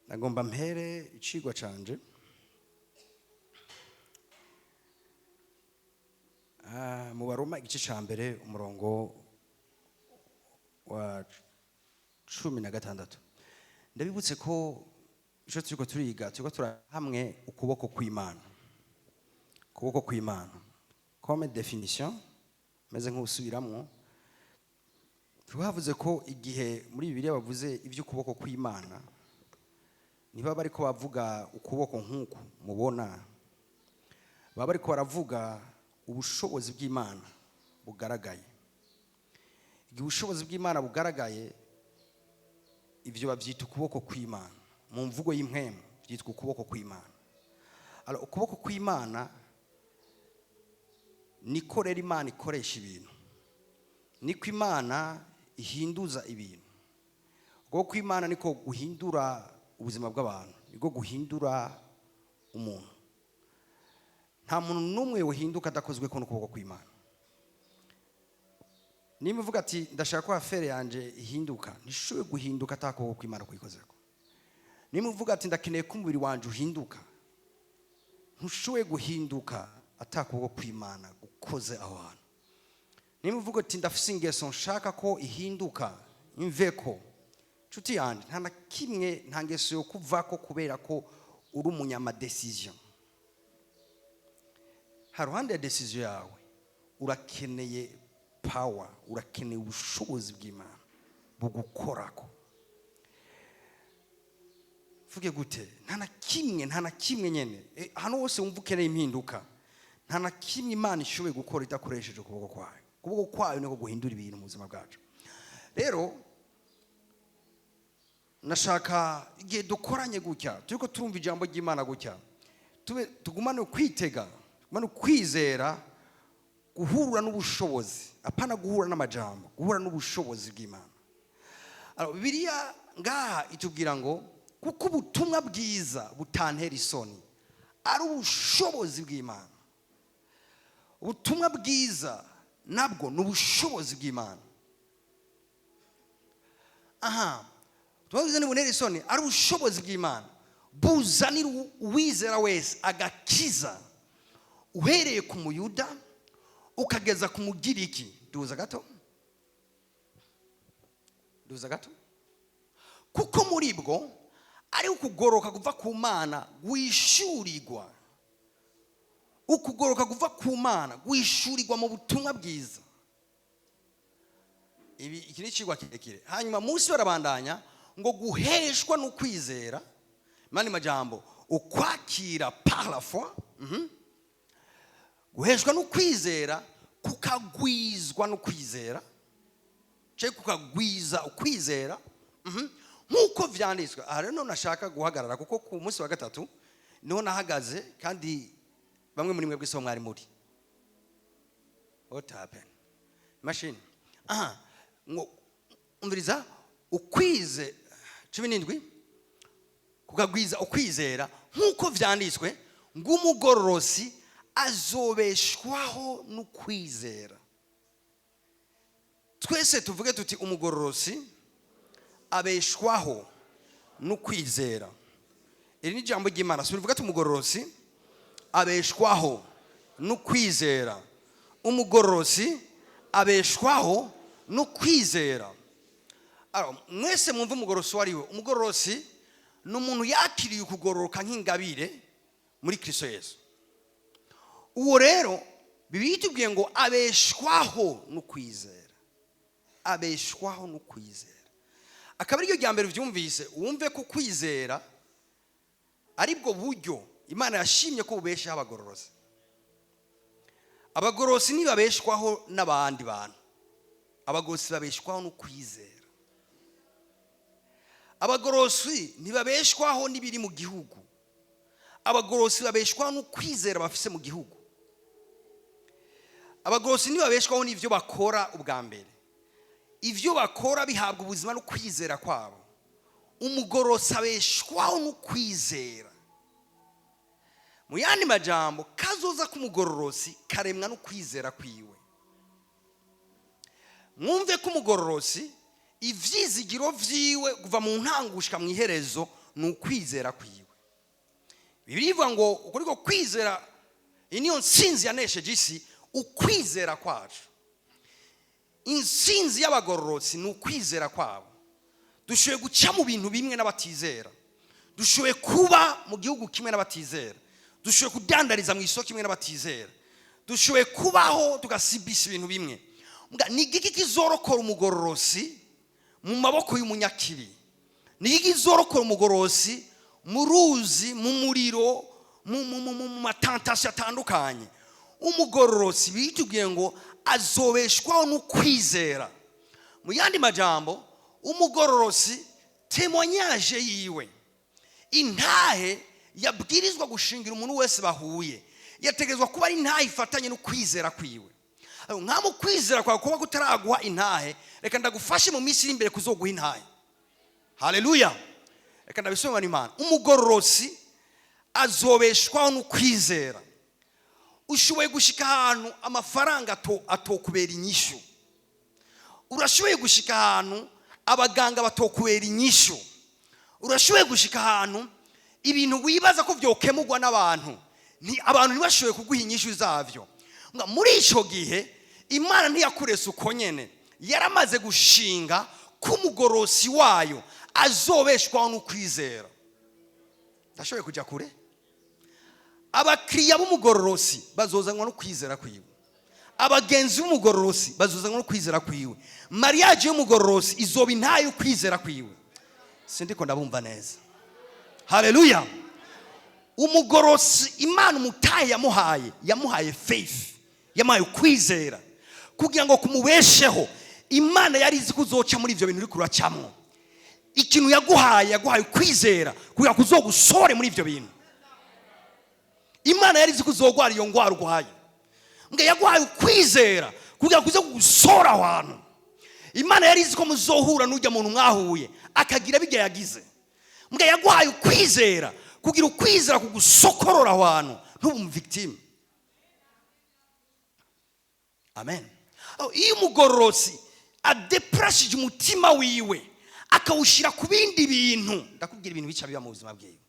Nagomba mpere icigwa canje mu Baroma, igice ca mbere, umurongo wa 16. Ndabibutse ko ico turiko turiga, turiko turahamwe ukuboko kw'Imana. Ukuboko kw'Imana comme définition, meze nk'usubiramwo, twavuze ko igihe muri Bibiliya bavuze iby'ukuboko kw'Imana, niba bariko bavuga ukuboko nk'uku mubona, baba bariko baravuga ubushobozi bw'Imana bugaragaye. Igihe ubushobozi bw'Imana bugaragaye, ibyo babyita ukuboko kw'Imana. Mu mvugo y'impwemu byitwa ukuboko kw'Imana. Alors, ukuboko kw'Imana niko rero Imana ikoresha ibintu, niko Imana ihinduza ibintu. Ukuboko kw'Imana niko guhindura ubuzima bw'abantu, niko guhindura umuntu. Nta muntu n'umwe uhinduka adakozwe ko n'ukuboko kw'Imana. Nimba uvuga ati: "Ndashaka ko affaire yanje ihinduka", ntishoboye guhinduka atakuboko kw'Imana kuyikozeko. Nimba uvuga ati: "Ndakeneye ko umubiri wanje uhinduka", ntushoboye guhinduka atakuboko kw'Imana gukoze aho hantu. Nimba uvuga ati: "Ndafise ingeso nshaka ko ihinduka imveko", nshuti yanjye, nta na kimwe, nta ngeso yo kuvako kubera ko uri umunyama décision. Haruhande ya décision yawe, urakeneye power, urakeneye ubushobozi bw'Imana bugukorako. Vuge gute? Nta na kimwe, nta na kimwe nyene. Hano hose wumva ukeneye impinduka, nta na kimwe Imana ishoboye gukora idakoresheje ukuboko kwayo. Ukuboko kwayo niko guhindura ibintu mu buzima bwacu. Rero nashaka igihe dukoranye gutya, turiko turumva ijambo ry'Imana gutya, tube tugumane kwitega, tugumane kwizera guhura n'ubushobozi, apana guhura n'amajambo, guhura n'ubushobozi bw'Imana. Alors, Bibiliya ngaha itubwira ngo kuko ubutumwa bwiza butantera isoni, ari ubushobozi bw'Imana. Ubutumwa bwiza nabwo ni ubushobozi bw'Imana. Aha, ubutumwa bwiza ntibunera isoni, ari ubushobozi bw'Imana buzanira uwizera wese agakiza, uhereye ku Muyuda ukageza ku Mugiriki. Duza gato, duza gato. Kuko muri bwo ari ukugoroka kuva ku Mana guhishurirwa, ukugoroka kuva ku Mana guhishurirwa mu butumwa bwiza. Ibi, iki ni ikigwa kirekire. Hanyuma munsi barabandanya ngo guheshwa no kwizera, mani majambo ukwakira par la foi. Guheshwa no kwizera kukagwizwa no kwizera, cyangwa kukagwiza ukwizera. Nk'uko vyanditswe. Aha rero nashaka guhagarara, kuko ku munsi wa gatatu niho nahagaze, kandi bamwe muri mwebwe siho mwari muri. What happened? Machine. Aha ngo umviriza, ukwize 17, kukagwiza ukwizera, nk'uko vyanditswe ngo umugororosi azobeshwaho n'ukwizera. Twese tuvuge tuti: "Umugororosi abeshwaho n'ukwizera." Iri ni ijambo ry'Imana. Si rivuga ati: "Umugororosi abeshwaho n'ukwizera"? Umugororosi abeshwaho n'ukwizera. Alors, mwese mwumve umugororosi uwo ari we. Umugororosi ni umuntu yakiriye ukugororoka nk'ingabire muri Kristo Yesu. Uwo rero Bibiliya itubwiye ngo abeshwaho n'ukwizera, abeshwaho n'ukwizera. Akaba ariryo rya mbere ubyumvise, wumve ko kwizera aribwo buryo Imana yashimye ko bubeshaho abagororosi. Abagororosi ntibabeshwaho n'abandi bantu, abagororosi babeshwaho no kwizera. Abagororosi ntibabeshwaho n'ibiri mu gihugu, abagororosi babeshwaho no kwizera bafise mu gihugu. Abagororosi ntibabeshwaho n'ibyo bakora ubwa mbere, ibyo bakora bihabwa ubuzima no kwizera kwabo. Umugororosi abeshwaho no kwizera. Mu yandi majambo, kazoza k'umugororosi karemwa no kwizera kwiwe. Mwumve ko umugororosi ivyizigiro vyiwe kuva mu ntango gushika mu iherezo. Ni ukwizera kwiwe. Bibiliya ivuga ngo uko niko kwizera, iyi niyo nsinzi yanesheje isi, ukwizera kwacu. Insinzi y'abagororotsi ni ukwizera kwabo. Dushoboye guca mu bintu bimwe n'abatizera, dushoboye kuba mu gihugu kimwe n'abatizera, dushoboye kudandariza mu isoko imwe n'abatizera, dushoboye kubaho tugasibisa ibintu bimwe. Mbwa, ni igiki kizorokora umugororosi mu maboko y'umunyakibi? Ni igiki kizorokora umugororosi mu ruzi, mu muriro, mu ma tentations atandukanye? Umugororosi bitubwiye ngo azobeshwaho n'ukwizera. Mu yandi majambo, umugororosi, témoignage yiwe, intahe yabwirizwa gushingira umuntu wese bahuye, yategerezwa kuba ari intahe ifatanye no kwizera kwiwe. Nka mu kwizera kwawe kuba kutaraguha intahe, reka ndagufashe mu minsi iri imbere kuzoguha intahe. Haleluya! Reka ndabisoma n'Imana. Umugororosi azobeshwaho no kwizera. Ushoboye gushika ahantu amafaranga atokubera inyishu, urashoboye gushika ahantu abaganga batokubera inyishu, urashoboye gushika ahantu ibintu wibaza ko byokemurwa n'abantu, abantu ntibashoboye kuguha inyishu zavyo. Muri icyo gihe Imana ntiyakurese uko nyene, yaramaze gushinga ko umugorosi wayo azobeshwaho no kwizera. Ndashoboye kujya kure. Abakiriya b'umugororosi bazozanwa no kwizera kwiwe, abagenzi b'umugororosi bazozanwa no kwizera kwiwe, mariage y'umugororosi izoba intahe yo kwizera kwiwe. Sindiko ndabumva neza. Haleluya! Umugorosi, Imana umutahe yamuhaye faith, yamuhaye ukwizera kugira ngo kumubesheho. Imana yari izi ko uzoca muri ibyo bintu uri kuracamwo. Ikintu yaguhaye, yaguhaye ukwizera kugira ngo uzogusore muri ibyo bintu. Imana yari izi ko uzogwara iyo ndwara urwaye, mbwa yaguhaye ukwizera kugira ngo uze kugusora aho hantu. Imana yari izi ko muzohura n'ujya muntu mwahuye akagira bijya yagize, mbwa yaguhaye ukwizera kugira ukwizera kugusokorora aho hantu, ntube umu victime. Amen. Iyo umugororotsi adeprashije umutima wiwe akawushyira ku bindi bintu, ndakubwira ibintu bica biba mu buzima bwiwe.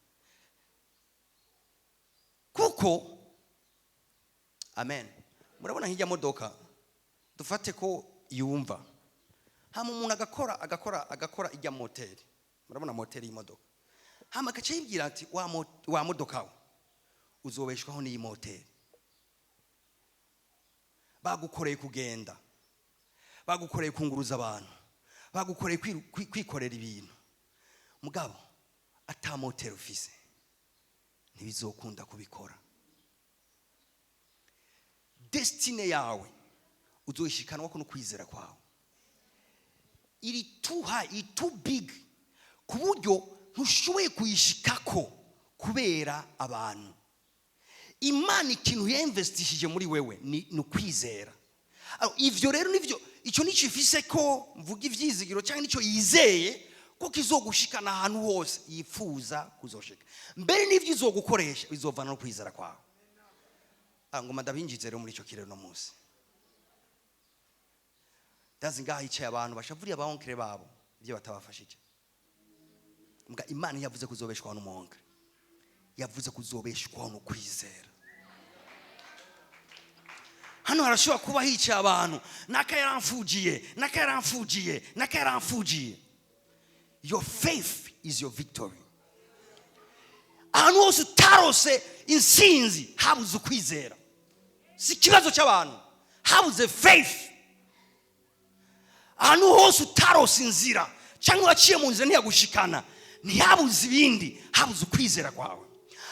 Kuko, amen, murabona nk'ijya modoka, dufate ko yumva, hama umuntu agakora, agakora, agakora ijya moteri. Murabona moteri y'imodoka, hama agaca yibwira ati: "Wa modoka we, uzobeshwaho n'iyi moteri. Bagukoreye kugenda, bagukoreye kunguruza abantu, bagukoreye kwikorera ibintu, mugabo ata moteri ufise ntibizokunda kubikora." Destinée yawe uzoyishikanwa ko no kwizera kwawe. Iri too high, iri too big, ku buryo ntushoboye kuyishikako kubera abantu. Imana ikintu yinvestishije muri wewe ni ukwizera. Ivyo rero nivyo, icyo nicyo ifise ko mvuga ivyizigiro, cyangwa nicyo yizeye ko kizogushikana ahantu hose yifuza kuzoshika. Mbere n'ivyo izogukoresha bizovana no kwizera kwawe. Ngoma ndabinjize rero muri icyo kirero no munsi. Ndazi ngaha hicaye abantu bashavuriye aba oncle babo ibyo batabafashije. Mbwa Imana yavuze kuzobeshwaho n'umu oncle, yavuze kuzobeshwaho no kwizera. Hano harashobora kuba hicaye abantu: "Naka yaramfugiye, naka yaramfugiye, naka yaramfugiye." Your faith is your victory. Ahantu hose utarose insinzi, habuze ukwizera. Si ikibazo cy'abantu, habuze faith. Ahantu hose utarose inzira cyangwa waciye mu nzira ntiyagushikana, ntihabuze ibindi, habuze ukwizera kwawe.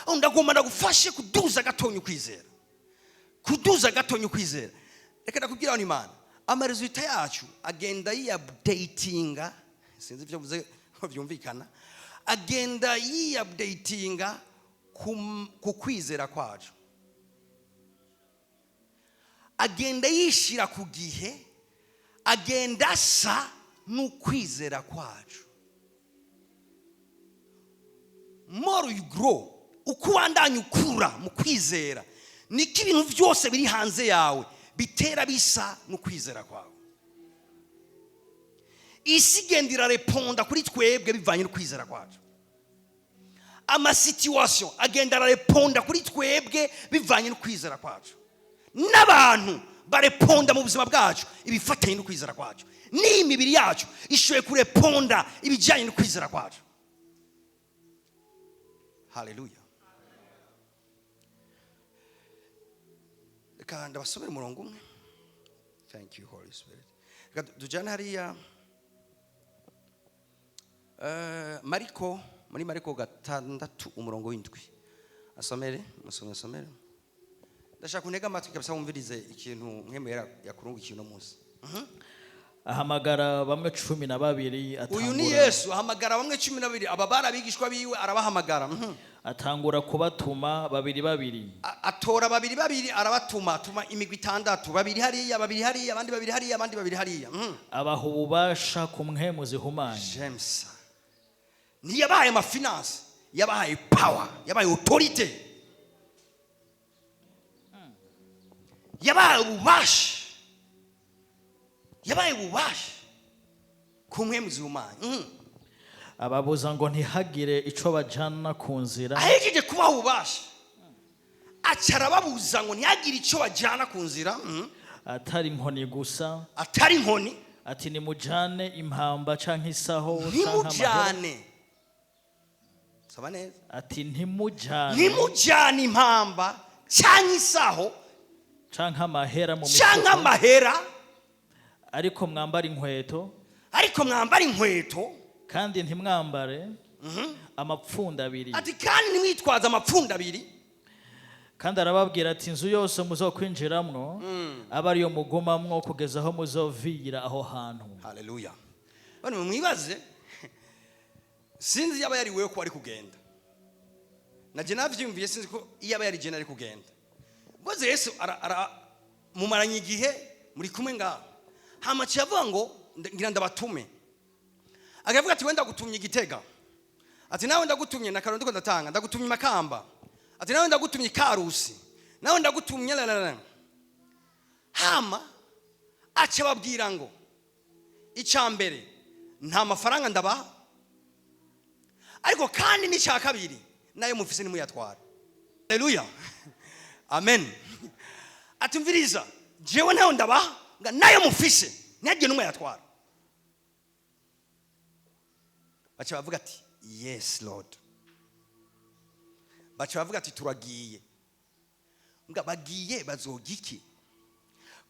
Aho ndagomba ndagufashe kuduza gatonya ukwizera, kuduza gatonya ukwizera. Reka ndakubwira hano, Imana ama résultats yacu agenda yiyaupdatinga. Sinzi ibyo mvuze ko byumvikana. Agenda yiyaupdatinga ku kwizera kwacu, agenda yishyira ku gihe, agenda asa n'ukwizera kwacu. More you grow, uko ubandanya ukura mu kwizera, niko ibintu byose biri hanze yawe bitera bisa n'ukwizera kwawe. Isi igenda irareponda kuri twebwe bivanye no kwizera kwacu. Ama situation agenda arareponda kuri twebwe bivanye no kwizera kwacu, n'abantu bareponda mu buzima bwacu ibifatanye no kwizera kwacu, n'iyi mibiri yacu ishoboye kureponda ibijyanye no kwizera kwacu. Haleluya! Reka ndabasomera umurongo umwe. Thank you, Holy Spirit. Reka tujyane hariya Mariko, muri Mariko 6 umurongo w'7. Asomere, musome, asomere. Ndashaka untege amatwi kabisa, wumvirize ikintu Mpwemu yakurungukiye uno munsi. Ahamagara bamwe 12, Uyu ni atangura Yesu ahamagara bamwe 12. Aba bari abigishwa biwe, arabahamagara. Atangura kubatuma babiri babiri. Atora babiri babiri, arabatuma, atuma imigwi itandatu: babiri hariya, babiri hariya, abandi babiri hariya, abandi babiri hariya. Abaha ububasha ku mpwemu zihumanye. James ntiyabahaye ama finance, yabahaye power, yabahaye autorité, yabahaye ububasha, yabahaye ububasha ku mpwemu zihumanye. Ababuza ngo ntihagire ico bajana ku nzira. Ahejeje kubaha ububasha, aca arababuza ngo ntihagire icyo bajyana ku nzira. Atari inkoni gusa. Atari inkoni. Ati: "Nimujane impamba canke isaho canke amahera." Ntimujyane, saba neza. Ati: "Ntimujane." Ntimujyane impamba cyangwa isaho canke amahera mu cyangwa mifuko, amahera. Ariko mwambare inkweto. Ariko mwambare inkweto. Kandi ntimwambare amapfundo abiri. Ati: "Kandi ntimwitwaze amapfundo abiri." Kandi arababwira ati: "Inzu yose muzokwinjiramwo, abe ariyo mugumamwo kugeza aho muzovira aho hantu." Haleluya! Bano mwibaze, sinzi yaba yari wewe ko ari kugenda, najye navyumviye, sinzi ko iyo aba yari jene ari kugenda. Ubwo Yesu mumaranye igihe muri kumwe ngaho, hama aciye avuga ngo ngira ndabatume. Akavuga ati: "Wenda ndagutumye Igitega." Ati: "Nawe ndagutumye na Karundo." Ndatanga, "Ndagutumye Makamba." Ati: "Nawe ndagutumye Karusi." "Nawe ndagutumye la." Hama aca ababwira ngo icya mbere, nta mafaranga ndabaha, ariko kandi n'icya kabiri, nayo mufise nimuyatwara. Haleluya, amen. Ati: "Mviriza, jewe ntayo ndabaha, nga nayo mufise ntihagire n'umwe yatwara." Baca bavuga ati: "Yes, Lord." Baca bavuga ati: "Turagiye." Nga bagiye bazoga iki?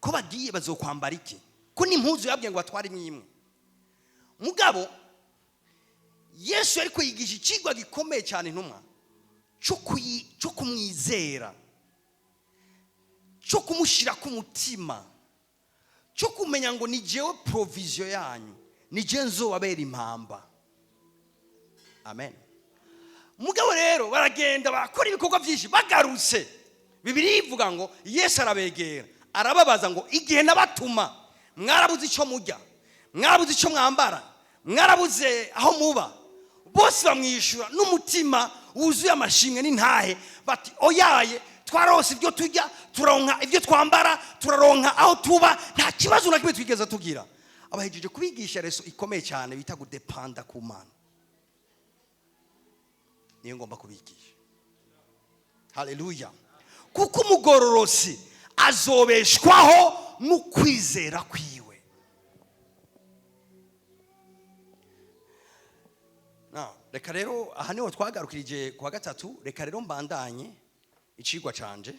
Ko bagiye bazokwambara iki? Ko n'impuzu yabwiye ngo batware imwe imwe. Mugabo Yesu ariko yigisha ikigwa gikomeye cyane intumwa cyo kumwizera, cyo kumushyira ku mutima, cyo kumenya ngo ni jewe provision yanyu, ni jewe nzobabera impamba. Amen. Mugabo rero baragenda, barakora ibikorwa byinshi. Bagarutse, Bibiliya ivuga ngo Yesu arabegera, arababaza ngo: "Igihe nabatuma, mwarabuze icyo murya? Mwarabuze icyo mwambara? Mwarabuze aho muba?" Bose bamwishyura n'umutima wuzuye amashimwe n'intahe, bati: "Oyaye, twarose ibyo turya, turonka ibyo twambara, turaronka aho tuba, nta kibazo na kimwe twigeze tugira." Abahejeje kubigisha leçon ikomeye cyane bita gudepanda ku Mana. Niyo ngomba kubigisha. Haleluya! Kuko umugororosi azobeshwaho n'ukwizera kwiwe. Now, reka rero aha niho twagarukirije kuwa gatatu. Reka rero mbandanye icigwa canje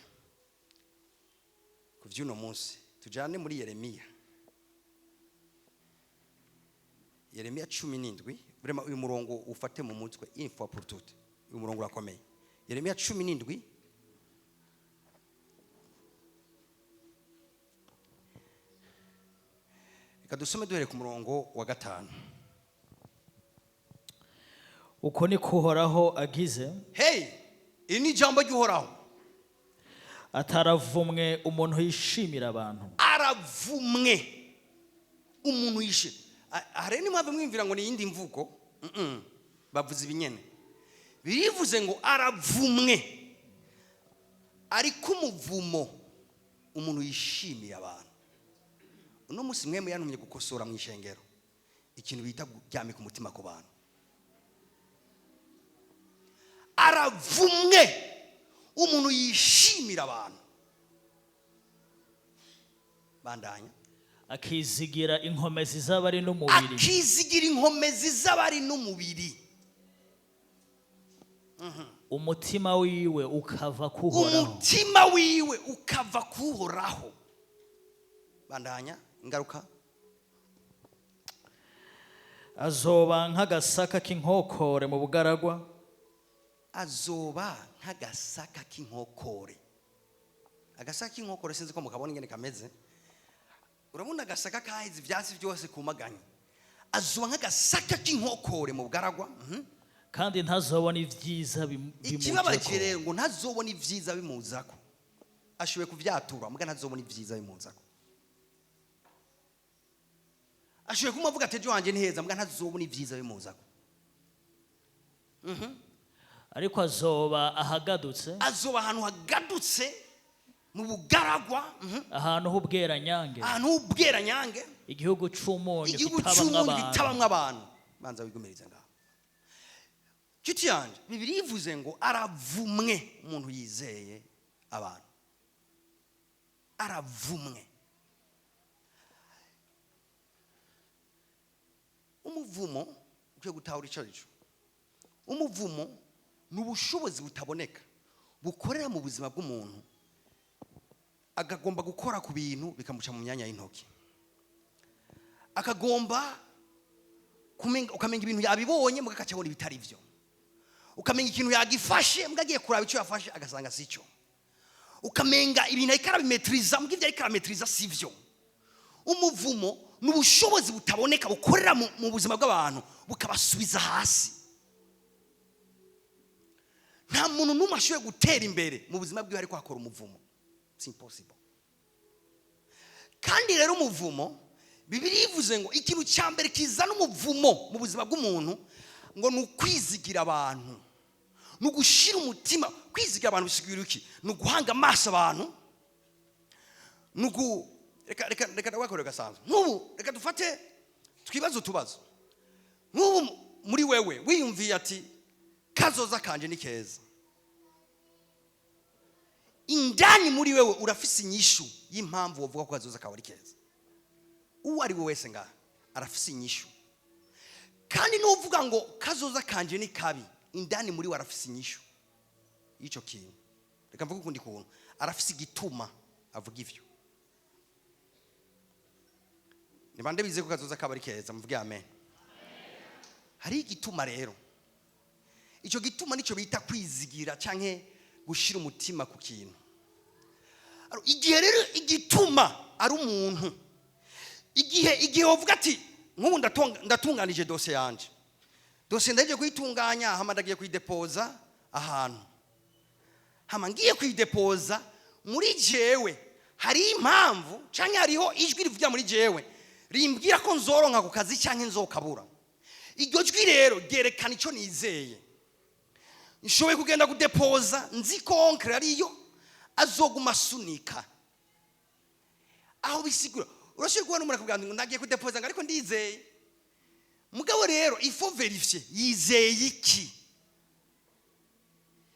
ku vy'uno munsi. Tujane muri Yeremiya, Yeremiya 17. Vraiment, uyu murongo ufate mu mutwe une fois pour toutes. Uyu murongo urakomeye. Yeremiya 17. Reka dusome duhere ku murongo wa 5. Uko niko Uhoraho agize. Hey, iri ni ijambo ry'Uhoraho. Ataravumwe umuntu yishimira abantu. Aravumwe umuntu yishe. Aha rero nimwave mwimvira ngo ni iyindi mvugo. Bavuze ibinyene, birivuze ngo aravumwe, ariko umuvumo umuntu yishimiye abantu. Uno munsi mwe yantumye gukosora mu ishengero ikintu bita kuryamika umutima ku bantu. Aravumwe umuntu yishimira abantu. Bandanya. Akizigira inkomezi z'abari n'umubiri. Akizigira inkomezi z'abari n'umubiri. Umutima wiwe ukava kuhoraho. Umutima wiwe ukava kuhoraho. Bandanya, ingaruka. Azoba nk'agasaka k'inkokore mu bugaragwa. Azoba nk'agasaka k'inkokore. Agasaka k'inkokore, sinzi ko mukabona ingene kameze. Urabona agasaka kaheze ivyatsi byose kumaganye. Azoba nk'agasaka k'inkokore mu bugaragwa. Kandi ntazobona ibyiza Ikibabaje bimujeko. rero, ngo ntazobona ibyiza bimuzako. Ashoboye kuvyatura, muga ntazobona ibyiza bimuzako. Ashoboye kumuvuga ati: "Ejo wanje ni heza," muga ntazobona ibyiza bimuzako. Ariko azoba ahagadutse. Azoba ahantu hagadutse mu bugaragwa. Ahantu h'ubweranyange. Ahantu h'ubweranyange. Igihugu c'umunyu Igihugu kitabamwo cy'umunyu abantu. kitabamwo abantu. Banza wigumirize ngaho, nshuti yanje. Bibiliya ivuze ngo aravumwe umuntu yizeye abantu. Aravumwe. Umuvumo, ukwiye gutahura icyo aricyo. Umuvumo ni ubushobozi butaboneka bukorera mu buzima bw'umuntu, akagomba gukora ku bintu bikamuca mu myanya y'intoki, akagomba ukamenya ibintu yabibonye muga akacabona ibitari byo, ukamenya ikintu yagifashe muga agiye kuraba icyo yafashe agasanga si cyo, ukamenga ibintu ariko arabimetiriza muga ibyo ariko arametiriza si byo. Umuvumo ni ubushobozi butaboneka bukorera mu buzima bw'abantu, bukabasubiza hasi. Nta muntu n'umwe ashoboye gutera imbere mu buzima bwiwe ariko akora umuvumo. It's impossible. Kandi rero umuvumo, Bibiliya ivuze ngo ikintu cya mbere kizana umuvumo mu buzima bw'umuntu ngo ni ukwizigira abantu, ni ugushira umutima. Kwizigira abantu bisigura iki? Ni uguhanga amaso abantu, ni ugu reka ndagukorera gasanzwe. Nk'ubu reka dufate twibaze utubazo. Nk'ubu muri wewe wiyumviye ati: "Kazoza kanje ni keza," indani muri wewe urafise inyishu y'impamvu wovuga ko kazoza kawe ari keza. Uwo ari we wese ngaha arafise inyishu. Kandi n'uvuga ngo kazoza kanje ni kabi, indani muri we arafise inyishu y'icyo kintu. Reka mvuge ukundi kuntu: arafise igituma avuga ivyo. Ni bande bize ko kazoza kaba ari keza? Muvuge amen. Hari igituma rero. Icyo gituma nicyo bita kwizigira canke gushira umutima ku kintu. Igihe rero igituma ari umuntu, igihe wovuga ati nk'ubu ndatunganije dosiye yanje, dosiye ndagiye kuyitunganya, hama ndagiye kuyidepoza ahantu, hama ngiye kuyidepoza, muri jewe hari impamvu canke hariho ijwi rivugira muri jewe rimbwira ko nzoronka ku kazi canke nzokabura. Iryo jwi rero ryerekana icyo nizeye. Nshoboye kugenda kudepoza nzi ko oncle ariyo azoguma asunika aho. Bisigura urashoboye kubona umuntu akubwira ngo ndagiye kudepoza ngo ariko ndizeye. Mugabo rero il faut vérifier: yizeye iki?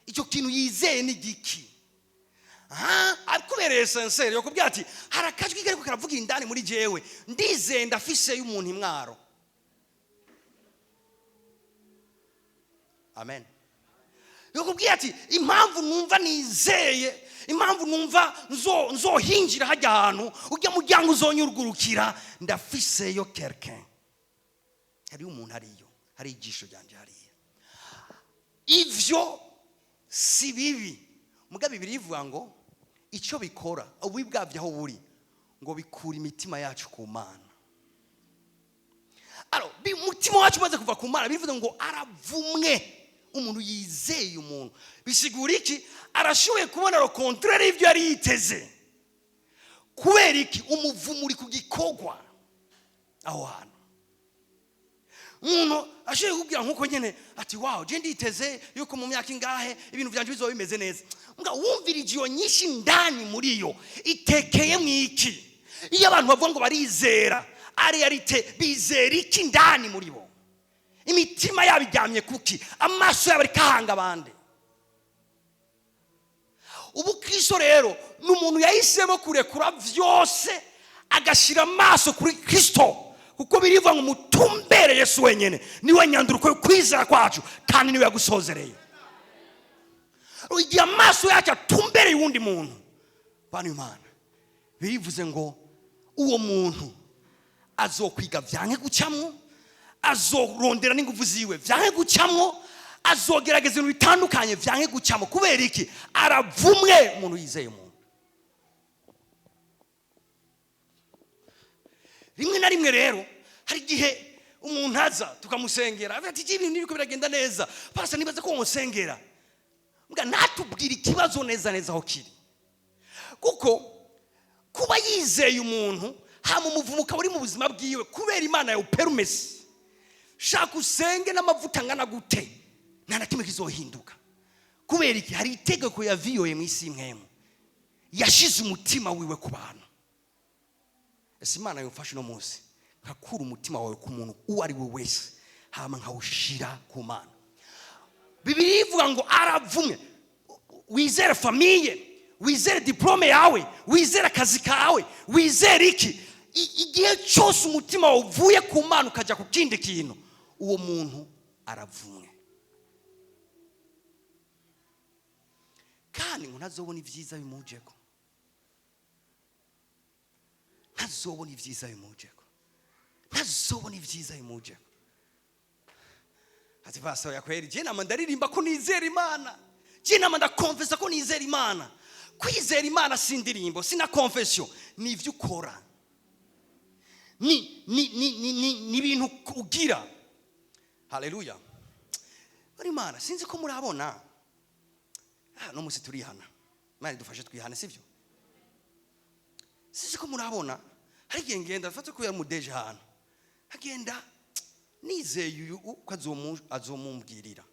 Icyo kintu yizeye ni giki? Akubereye sincère yo kubwira ati: "Hari akajwi kariko karavuga indani muri jewe, ndizeye, ndafise y'umuntu imwaro." Amen. Yo kubwira ati: "Impamvu numva nizeye, impamvu numva nzohinjira hajya ahantu ujya muryango uzonyurgurukira, ndafiseyo quelqu'un, hariyo umuntu, hariyo, hari ijisho ryanje hariya." Ivyo si bibi, muga Bibiliya ivuga ngo icyo bikora, ububi bwabyo aho buri, ngo bikura imitima yacu ku Mana. Alors, umutima wacu umaze kuva ku Mana, bivuze ngo aravumwe umuntu yizeye umuntu. Bisigura iki? Arashoboye kubona le contraire y'ibyo yari yiteze. Kubera iki? Umuvumo uri ku gikorwa aho hantu. Umuntu ashoboye kukubwira nk'uko nyine ati: "Wow, je nditeze yuko mu myaka ingahe ibintu byanje bizoba bimeze neza." Mbwa wumvirije iyo nyinshi ndani muri yo itekeye mu iki? Iyo abantu bavuga ngo barizera, réalité bizera iki ndani muri bo? Imitima yabo iryamye kuki? Amaso yabo ariko ahanga abandi. Ubukristo rero ni umuntu yahisemo kurekura byose, agashyira amaso kuri Kristo, kuko birivuga ngo mutumbere Yesu wenyine, niwe nyanduruko yo kwizera kwacu kandi niwe yagusozereye. Igihe amaso yacu atumbereye uwundi muntu, bana, Imana birivuze ngo uwo muntu azokwiga vyanke gucamwo, azorondera n'ingufu ziwe vyanke gucamwo, azogerageza ibintu bitandukanye vyanke gucamwo. Kubera iki? Aravumwe umuntu yizeye umuntu. Rimwe na rimwe rero hari igihe umuntu aza tukamusengera, avuga ati ibintu nibiko biragenda neza, pastor, nibaza ko umusengera. Mbwa ntatubwire ikibazo neza neza aho kiri, kuko kuba yizeye umuntu hama umuvumo ukaba uri mu buzima bwiwe kubera Imana yawe perumesi, shaka usenge n'amavuta angana gute, nta na kimwe kizohinduka. Kubera iki? Hari itegeko ya viyoye mu isi imwemu yashize umutima wiwe ku bantu. Ese Imana yofashe uno munsi nkakura umutima wawe ku muntu uwo ari we wese, hama nkawushira ku Mana? Bibiliya ivuga ngo aravumwe. Wizere famille, wizere diplôme yawe, wizere akazi kawe, wizere iki, igihe cyose umutima wawe uvuye ku Mana ukajya ku kindi kintu, uwo muntu aravumwe, kandi ngo ntazobona ibyiza bimujeko, ntazobona ibyiza bimujeko, ntazobona ibyiza bimujeko. Ati pastor, yakweri je nama ndaririmba ko nizera Imana, je nama ndakonfesa ko nizera Imana. Kwizera Imana si indirimbo, si na confession, ni ivyo ukora, ni ibintu ugira. Haleluya! Bari Imana, sinzi ko murabona. No musi turihana, Imana idufashe twihane, sivyo? Sinzi ko murabona, hari igihe ngenda mfate ko yamudeje ahantu, agenda nizeye uyu ko azomumbwirira.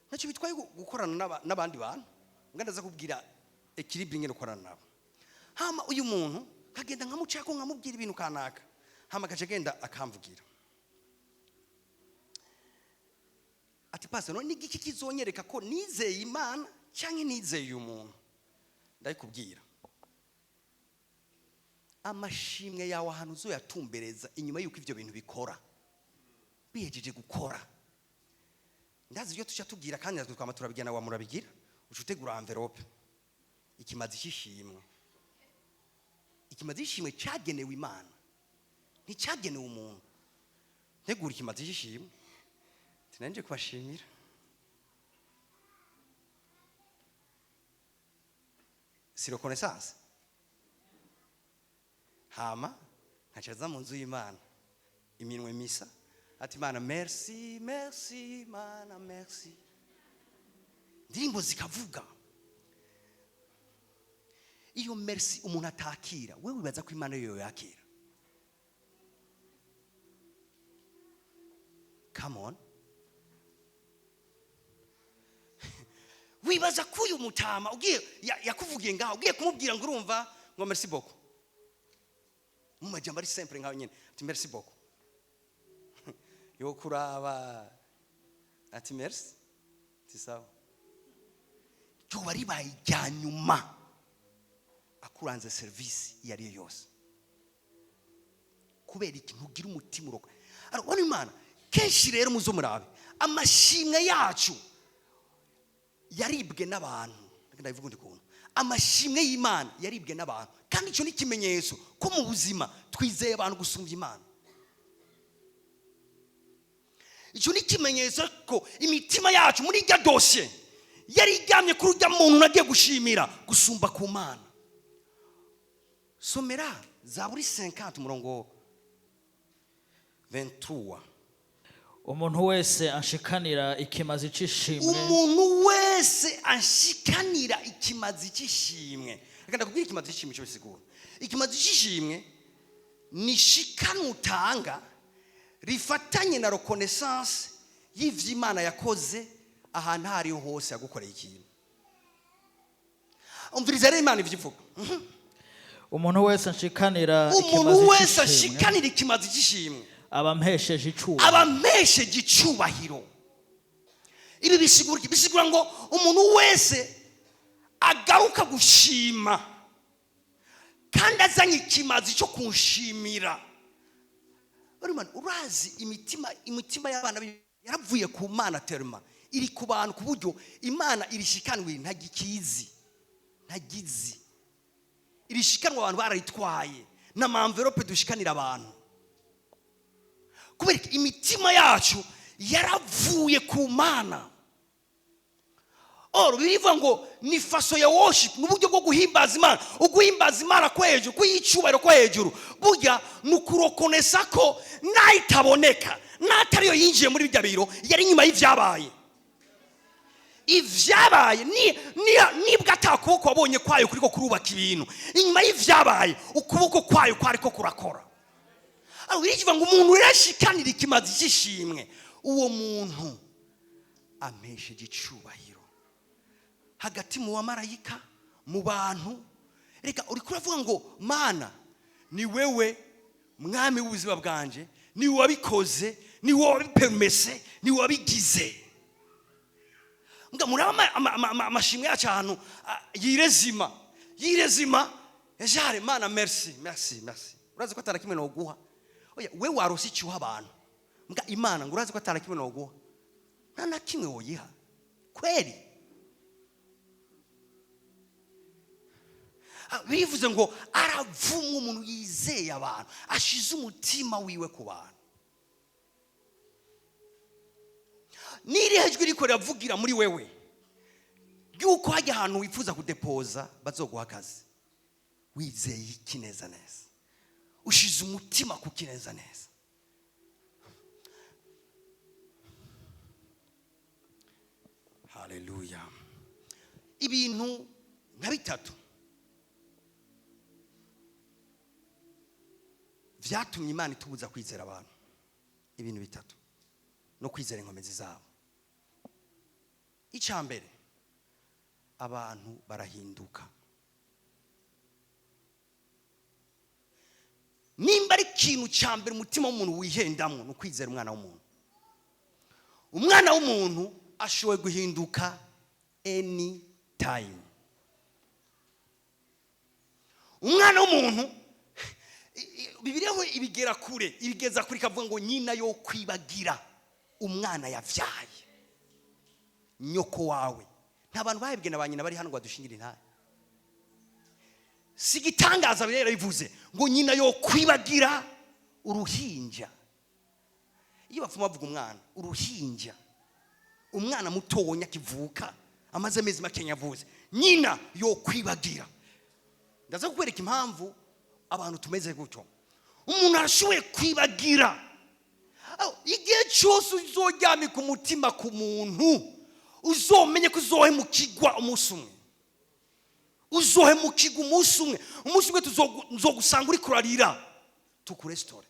Ntacyo bitwaye gukorana n'abandi bantu, mbwa ndaza kubwira équilibre ingene ukorana nabo. Hama uyu muntu nkagenda nkamucako, nkamubwira ibintu kanaka, hama agaca agenda akamvugira ati pastor, none igiki kizonyereka ko nizeye Imana cyangwa nizeye uyu muntu? Ndabikubwira, amashimwe yawe ahantu uzoyatumbereza inyuma y'uko ibyo bintu bikora, bihejeje gukora. Ndazi ibyo tuca tubwira, kandi natwe twama turabigira, wa murabigira, uca utegura envelope, ikimazi cy'ishimwe. Ikimazi cy'ishimwe cyagenewe Imana, nticyagenewe umuntu. Ntegura ikimazi cy'ishimwe, sinanje kubashimira, si reconnaissance. Hama nkacaza mu nzu y'Imana iminwe misa, ati Imana merci, merci Imana merci, indirimbo zikavuga. Iyo merci umuntu atakira, wewe wibaza ko Imana yo yakira? Come on, wibaza ko uyu mutama ugiye yakuvugiye ngaho, ugiye kumubwira ngo urumva ngo merci beaucoup, mu majambo ari simple nkaho nyene, ati merci beaucoup, yo kuraba ati merci, ati sawa, ryoba ribaye irya nyuma akuranze service iyo ari yo yose. Kubera iki? Ntugira umutima uroka. Ariko Imana kenshi rero muzo murabe, amashimwe yacu yaribwe n'abantu. Reka ndabivuga undi kuntu, amashimwe y'Imana yaribwe n'abantu, kandi icyo ni ikimenyetso ko mu buzima twizeye abantu gusumbya Imana. Icyo ni ikimenyetso ko imitima yacu muri irya dosiye yari iryamye kuri urya muntu nagiye gushimira gusumba ku Mana. Somera Zaburi 50 umurongo 23. Umuntu wese anshikanira ikimazi c'ishimwe. Umuntu wese anshikanira ikimazi cy'ishimwe. Reka ndakubwira ikimazi cy'ishimwe icyo bisigura. Ikimazi cy'ishimwe ni shikanwa utanga rifatanye na reconnaissance y'ivyo Imana yakoze ahantu aho ariho hose yagukoreye ikintu. Umviriza rero Imana ivyo ivuga. Umuntu wese anshikanira Umuntu ikimazi wese c'ishimwe ashikanira ikimazi cy'ishimwe aba ampesheje icubahiro. Aba ampesheje icubahiro. Ibi bisigura iki? Bisigura ngo umuntu wese Agaruka gushima kandi azanye ikimazi cyo kunshimira. Urumva, urazi imitima y'abana yaravuye ku Mana, terima iri ku bantu, ku buryo Imana irishikanwe ntagikizi, ntagizi irishikanwa. Abantu bararitwaye n'ama enveloppe dushikanira abantu, kubera iki? Imitima yacu yaravuye ku Mana. Or birivuga ngo ni façon ya worship, ni uburyo bwo guhimbaza Imana. Uguhimbaza Imana ko hejuru, kuyicubahiro ko hejuru, burya ni ukurokonesa ko nayitaboneka, n'atariyo yinjiye muri ibyo biro, yari inyuma y'ibyabaye. Ibyabaye nibwo atakuboko wabonye kwayo kuriko kurubaka ibintu, inyuma y'ibyabaye ukuboko kwayo kwariko kurakora. Aho birivuga ngo umuntu yarashikanira ikimazi cy'ishimwe, uwo muntu ampesheje icubahiro hagati mu bamarayika, mu bantu. Reka, uri kuravuga ngo: "Mana, ni wewe mwami w'ubuzima bwanje, ni wowe wabikoze, ni wowe wabipermese, ni wowe wabigize." Mbwa muraba amashimwe yacu ahantu yirezima, yirezima ejare. Mana, merci, merci, merci. Urazi ko atana kimwe noguha. Oya, we warose icyuha abantu. Mbwa Imana ngo urazi ko atana kimwe noguha, nta na kimwe woyiha kweri. Bivuze ngo aravumwa umuntu yizeye abantu, ashize umutima wiwe ku bantu. N'irihe jwi riko riravugira muri wewe yuko hajya ahantu wifuza kudepoza bazoguha akazi? Wizeye iki neza neza? Ushize umutima ku kineza neza? Haleluya. Ibintu nka bitatu vyatumye Imana itubuza kwizera abantu, ibintu bitatu no kwizera inkomezi zabo. Icya mbere, abantu barahinduka. Nimba ari ikintu cya mbere umutima w'umuntu wihendamwo, ni ukwizera umwana w'umuntu. Umwana w'umuntu ashoboye guhinduka any time. Umwana w'umuntu, Bibiliya we ibigera kure, ibigeza kure, ikavuga ngo nyina yo kwibagira umwana yavyaye, nyoko wawe. Nta bantu bahebwe na ba nyina bari hano ngo badushingire intahe. Si igitangaza, Bibiliya yarabivuze ngo nyina yo kwibagira uruhinja. Iyo bapfuma bavuga umwana uruhinja, umwana mutonya akivuka amaze amezi make yavuze, nyina yo kwibagira. Ndaza kukwereka impamvu abantu tumeze gutyo. Umuntu arashoboye kwibagira. Aho, igihe cyose uzoryamika umutima ku muntu, uzomenye ko uzohemukirwa umunsi umwe. Uzohemukirwa umunsi umwe. Umunsi umwe tuzogusanga uri kurarira, tukurestore.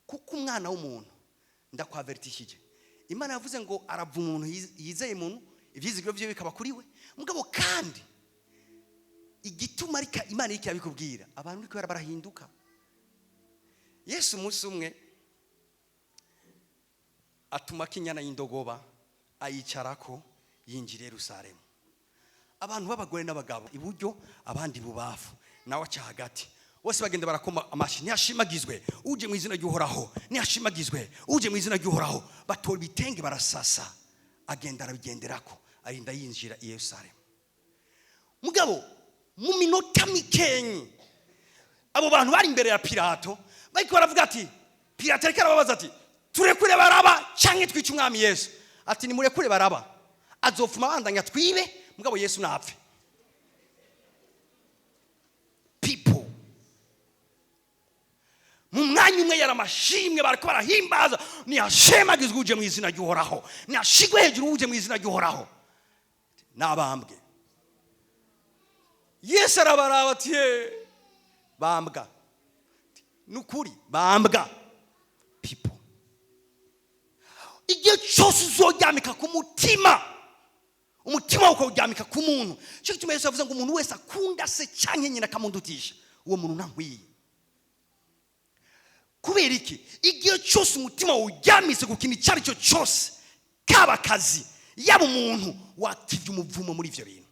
Kuko umwana w'umuntu, ndakwavertishije, Imana yavuze ngo aravuma umuntu yizeye umuntu, ibyizigiro bye bikaba kuri we. Mugabo kandi igituma ariko Imana iriko irabikubwira, abantu uriko barahinduka. Yesu umunsi umwe atuma inyana y'indogoba, ayicarako, yinjira i Yerusalemu. Abantu b'abagore n'abagabo iburyo, abandi bubafu, nawe aca hagati. Bose bagenda barakoma amashyi: "Ntiyashimagizwe uje mu izina ry'Uhoraho, ntiyashimagizwe uje mu izina ry'Uhoraho." Batora ibitenge barasasa, agenda arabigenderako, arinda yinjira i Yerusalemu. Mugabo mu minota mikenyi, abo bantu bari imbere ya Pilato, bariko baravuga ati, Pilato ariko arababaza ati: "Turekure Baraba canke twice umwami Yesu?" Ati: "Nimurekure Baraba, azopfuma abandanya twibe, mugabo Yesu napfe." People, mu mwanya umwe yari amashimwe, bariko barahimbaza: "Niyashemagizwe uje mu izina ry'Uhoraho, niyashigwe hejuru uje mu izina ry'Uhoraho." Nabambwe. Yesu arabaraba ati: "Ye, bambwa, nukuri bambwa." People, igihe cyose uzoryamika ku mutima, umutima wawe ukawuryamika ku muntu. Cyo gituma Yesu yavuze ngo umuntu wese akunda se canke nyina akamundutisha, uwo muntu ntankwiye. Kubera iki? Igihe cyose umutima wawe uryamitse ku kintu icyo ari cyo cyose, kaba akazi, Yaba umuntu wakivye umuvumo muri ivyo bintu.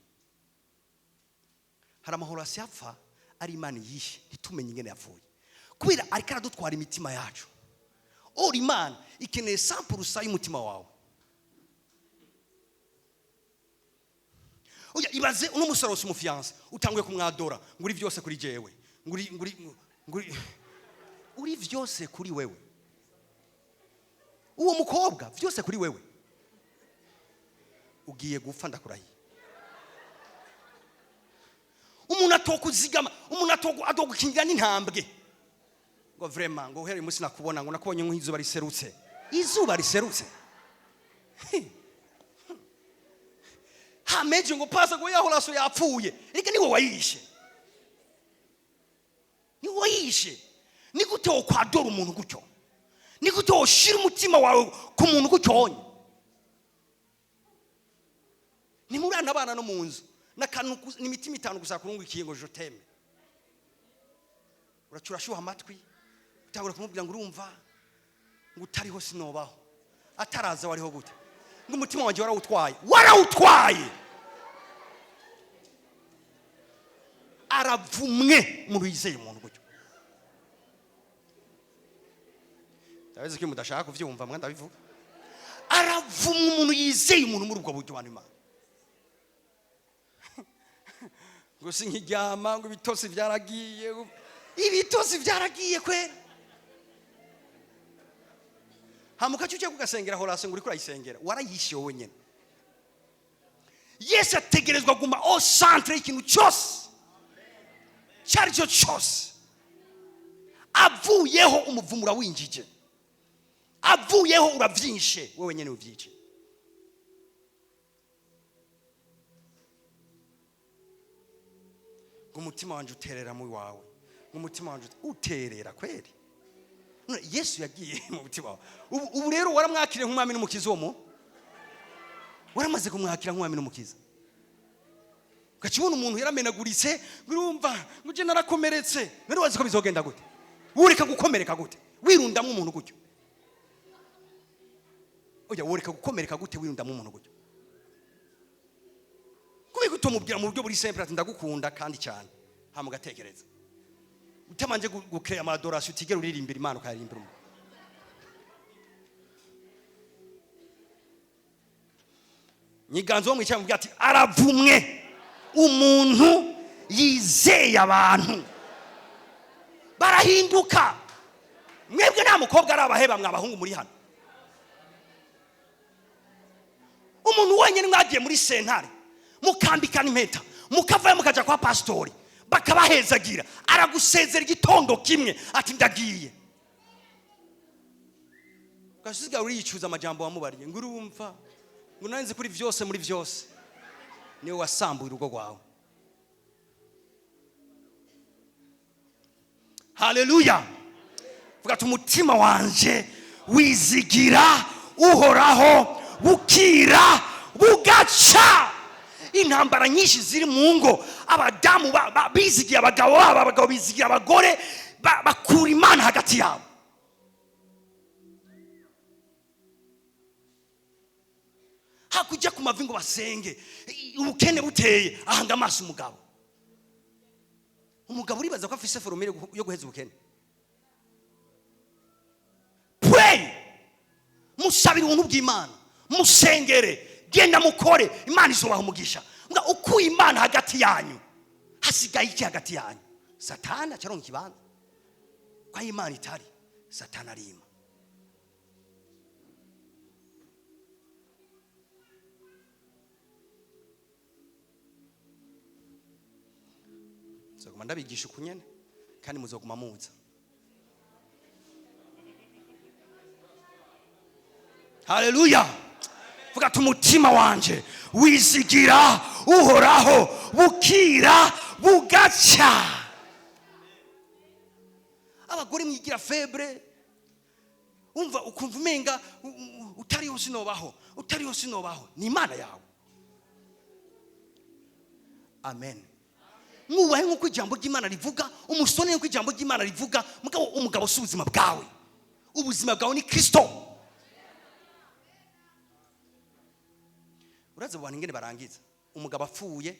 Hari amahoro asiyapfa ari Imana yishe, ntitumenye ingene yapfuye, kubera ariko aradutwara imitima yacu. Ora Imana ikeneye 100% y'umutima wawe. Oya, ibaze uno musore wose, umufiancé, utanguye kumwadora ngo uri vyose kuri jewe, ngo uri vyose kuri wewe. Uwo mukobwa vyose kuri wewe, ugiye gupfa, ndakurahiye. Umuntu atokuzigama, umuntu atogukingira n'intambwe, ngo vraiment, ngo uhereye umunsi nakubona, ngo nakubonye nk'izuba riserutse, izuba riserutse. Hameje ngo pasa ngo yahoraso yapfuye. Reka, niwe wayishe, niwe wayishe. Ni gute wokwadora umuntu gutyo? Ni gute woshira umutima wawe ku muntu gutyo wonye? Nimurana abana no mu nzu n'akantu ni imitima itanu gusa kurungukiye ngo je t'aime, uraca urashuha amatwi, utangura kumubwira ngo urumva, ngo utariho sinobaho. Ataraza wariho gute? Ngo umutima wanjye warawutwaye, warawutwaye. Aravumwe umuntu yizeye umuntu gutyo. Ndabizi ko mudashaka kuvyumva, mwa ndabivuga. Aravumwe umuntu yizeye umuntu muri ubwo buryo. Bantu, Imana ngo sinkiryama, ngo ibitosi byaragiye, ibitosi byaragiye kwera. Hamuka cyo kugasengera horase, ngo uriko urayisengera, warayishe wowe nyene. Yesu ategerezwa guma au centre y'ikintu cyose, cyari cyo cyose. Avuyeho umuvumo urawinjije, avuyeho uravyishe wowe nyene, uvyice. Ngo umutima wanje uterera mu wawe, ngo umutima wanje uterera kweri. None Yesu yagiye mu mutima wawe. Ubu rero waramwakiriye nk'umwami n'umukiza? Uwo mu waramaze kumwakira nk'umwami n'umukiza, ukakibona umuntu yaramenaguritse, ngo urumva, ngo uje narakomeretse. None wazi ko bizogenda gute? Woreka gukomereka gute wirundamo umuntu gutyo? Oya, woreka gukomereka gute wirundamo umuntu gutyo? Kubera utomubwira mu buryo buri simple ati ndagukunda kandi cyane, hama ugatekereza utabanje gucréer ama adoration utigera uririmbira Imana, ukayaririmbira umuntu. Nyiganzo wo mwicaye mubwira ati aravumwe umuntu yizeye abantu, barahinduka. Mwebwe nta mukobwa ari abaheba, mwa bahungu muri hano. Umuntu wenyine mwagiye muri sentare, mukambikana impeta, mukavayo, mukaja kwa pasitori, bakabahezagira, aragusezera igitondo kimwe ati ndagiye, ugasiga uriyicuza amajambo wamubariye, ngo urumva, ngo nanze kuri vyose muri vyose. Niwe wasambuye urugo rwawe. Haleluya! Vuga ati umutima wanje wizigira Uhoraho bukira bugaca. Intambara nyinshi ziri mu ngo, abadamu bizigiye abagabo babo, abagabo bizigiye abagore, bakura Imana hagati yabo. Hakujya ku mavi ngo basenge, ubukene buteye, ahanga amaso umugabo. Umugabo uribaza ko afise formule yo guheza ubukene? Pray, musabire ubuntu bw'Imana, musengere, genda mukore, Imana izobaha umugisha. Mbwa ukuye Imana hagati yanyu, hasigaye iki hagati yanyu? Satani acaronka ikibanza. Kwa Imana itari, Satani arima. Nzoguma ndabigisha ukunyene kandi muzoguma muza. Haleluya! Vuga ati umutima wanje wizigira Uhoraho bukira bugaca. Abagore mwigira faible, umva ukumva umenga utariho sinobaho, utariho sinobaho. Ni Imana yawe. Amen. Mwubahe nk'uko ijambo ry'Imana rivuga, umusone nk'uko ijambo ry'Imana rivuga. Mugabo umugabo si ubuzima bwawe, ubuzima bwawe ni Kristo. Urazi abo bantu ingene barangiza? Umugabo apfuye,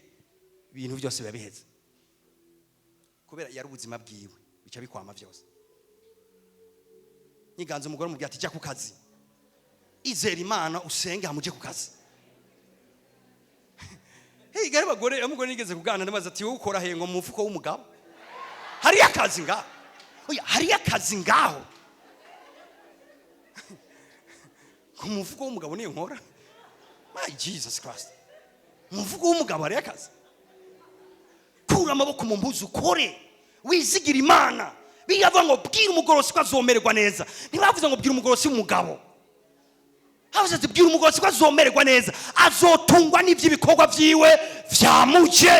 ibintu byose biba biheze, kubera yari ubuzima bwiwe, bica bikwama byose. Nyiganza umugore umubwira ati: "Jya ku kazi, izera Imana, usenge, hamuje ku kazi." Hey, gari bagore, umugore nigeze kuganira ndabaza ati: "Wowe ukora he?" Ngo: "Mu mufuko w'umugabo hariyo akazi ngaho." Oya, hariyo akazi ngaho ku mufuko w'umugabo niyo nkora. My Jesus Christ, mu mufuko w'umugabo hariyo akazi. Kura amaboko mu mpuzu, ukore, wizigira Imana. Biyavuga ngo: "Bwira umugorosi ko azomererwa neza." Ntibavuze ngo: "Bwira umugorosi w'umugabo." Havuze ati: "Bwira umugorosi ko azomererwa neza, azotungwa n'iby'ibikorwa byiwe vyamuje."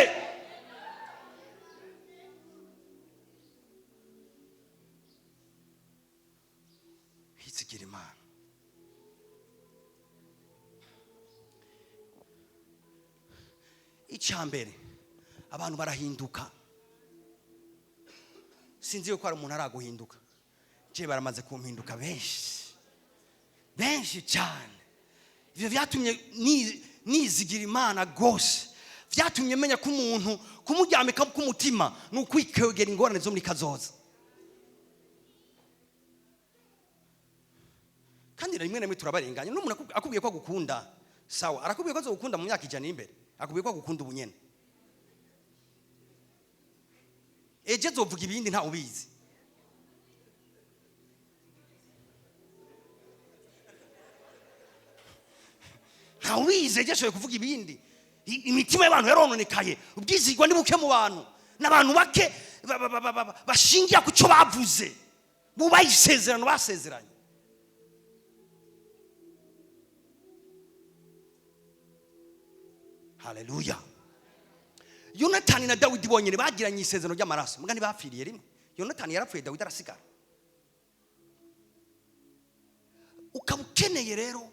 Wizigira Imana. Icya mbere, abantu barahinduka. Sinzi yuko hari umuntu araguhinduka. Je baramaze kumpinduka benshi, benshi cyane. Ibyo byatumye nizigira Imana rwose. Byatumye menya ko umuntu kumuryamika k'umutima ni ukwikegera ingorane zo muri kazoza. Kandi rimwe na rimwe turabarenganya. N'umuntu akubwiye ko agukunda, sawa, arakubwiye ko azogukunda mu myaka 100 imbere, akubwiye ko agukunda ubunyene. Ejo azovuga ibindi, ntawe ubizi. Ntawe ubizi, ejo ashoboye kuvuga ibindi. Imitima y'abantu yarononekaye, ubwizigwa ni buke mu bantu, n'abantu bake bashingira ku cyo bavuze, bubaha isezerano basezeranye. Haleluya! Yonatani na Dawidi bonyine bagiranye isezerano ry'amaraso, muga ntibapfiriye rimwe. Yonatani yarapfuye, Dawidi arasigara. Ukaba ukeneye rero,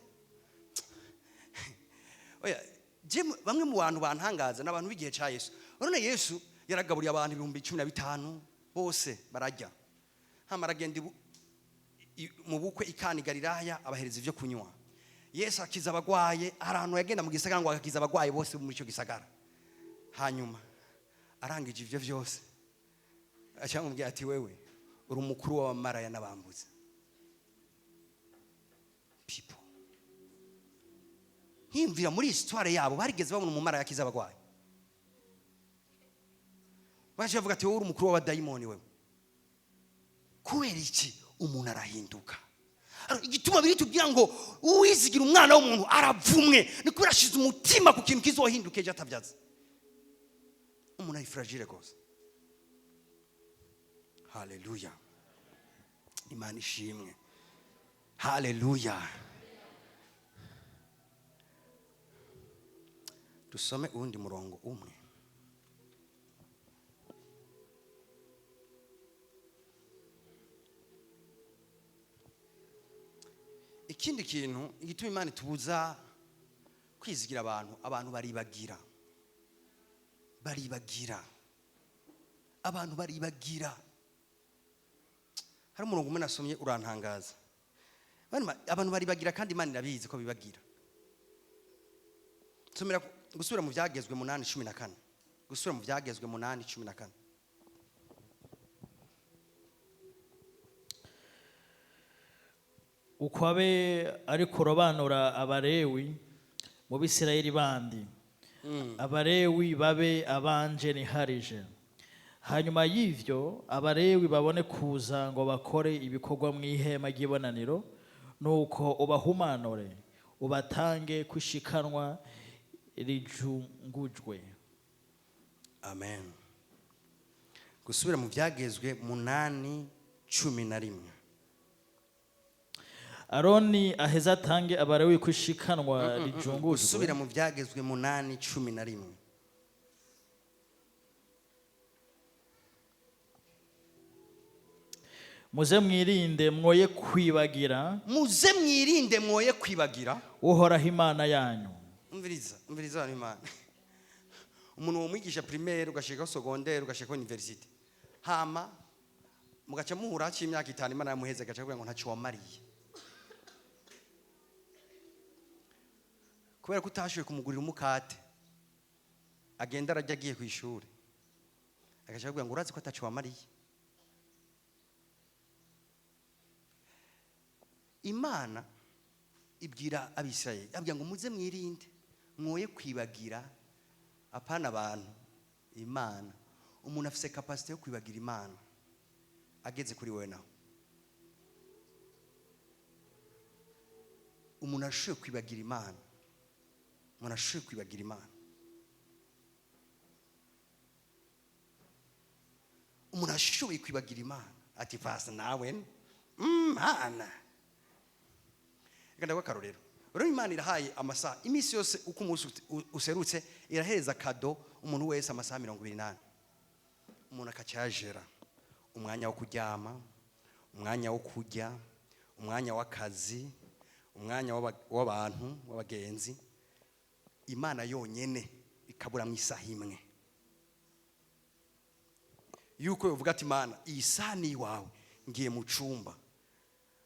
oya, je bamwe mu bantu bantangaza ni abantu b'igihe cya Yesu. Urabona, Yesu yaragaburiye abantu 15,000 bose barajya, hama aragenda mu bukwe ikana i Galilaya, abahereza ibyo kunywa. Yesu akiza abagwaye. Hari ahantu yagenda mu gisagara ngo agakiza abagwaye bose muri icyo gisagara. Hanyuma arangije ibyo byose, acamubwira ati: "Wewe uri umukuru w'abamaraya n'abambuzi." People, nkiyumvira muri histoire yabo, barigeze babona umumaraya akiza abagwayi? Baje bavuga ati: "Wowe uri umukuru w'abadayimoni wewe." Kubera iki? Umuntu arahinduka. Alors, igituma biri tubwira ngo uwizigira umwana w'umuntu aravumwe, ni kubera ashize umutima ku kintu kizohinduka ejo atabyaza. Umuntu ari fragile rwose. Haleluya, Imana ishimwe. Haleluya! Dusome uwundi murongo umwe. Ikindi kintu igituma Imana itubuza kwizigira abantu, abantu baribagira, baribagira, abantu baribagira. Hari umurongo umwe nasomye urantangaza. Abantu baribagira, kandi Imana irabizi ko bibagira. Nsomera Gusubira mu Byagezwe 8:14. Gusubira mu Byagezwe 8:14. Uko abe ari kurobanura Abalewi mu Bisirayeli bandi, Abalewi babe abanje niharije. Hanyuma y'ivyo, Abalewi babone kuza ngo bakore ibikorwa mu ihema ry'ibonaniro. Nuko ubahumanure, ubatange kwishikanwa rijungujwe. Amen. Gusubira mu Byagezwe 8:11. Aroni aheze atange Abalewi kwishikanwa rijungujwe. Gusubira mu Byagezwe 8:11. Muze mwirinde mwoye kwibagira. Muze mwirinde mwoye kwibagira. Uhoraho Imana yanyu. Umviriza, umviriza, abantu, Imana, umuntu womwigisha primaire, ugashikaho secondaire, ugashikaho université, hama mugaca muhura haciye imyaka 5, Imana yamuheze, agaca kugira ngo ntacyo wamariye. Kubera ko utashoboye kumugurira umukate agenda arajya agiye ku ishuri, agaca akubwira ngo urazi ko ataco wamariye. Imana ibwira Abisirayeli, abwira ngo muze mwirinde mwoye kwibagira, apana abantu, Imana. Umuntu afise capacité yo kwibagira Imana ageze kuri wewe. Naho umuntu ashoboye kwibagira Imana, umuntu ashoboye kwibagira Imana, umuntu ashoboye kwibagira Imana ati pasi nawe Mana. Reka ndaguhe akarorero. Rero Imana irahaye amasaha iminsi yose, uko umunsi userutse irahereza cadeau umuntu wese amasaha 24. Umuntu akacyajera umwanya wo kuryama, umwanya wo kurya, umwanya w'akazi, umwanya w'abantu, w'abagenzi. Imana yonyene ikabura mu isaha imwe yuko yovuga ati Imana, iyi saha ni iwawe, ngiye mu cumba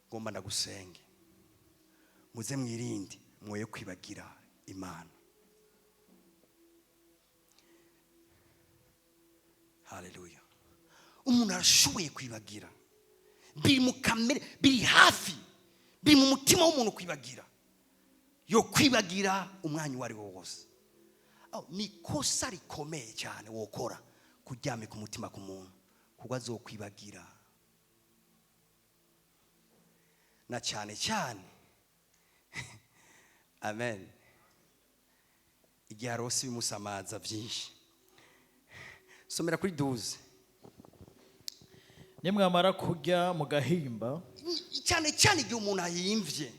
ngomba ndagusenge. Muze mwirinde mwoye kwibagira Imana. Haleluya. Umuntu arashoboye kwibagira, biri mu kamere, biri hafi, biri mu mutima w'umuntu kwibagira, yo kwibagira umwanya uwo ari wo wose. Aho, ni ikosa rikomeye cyane wokora kuryamika umutima ku muntu, kuko azokwibagira. Na cyane cyane, amen, igihe arose ibimusamaza byinshi. Somera kuri 12. Nimwamara kurya mugahimba, Cyane cyane igihe umuntu ahimvye,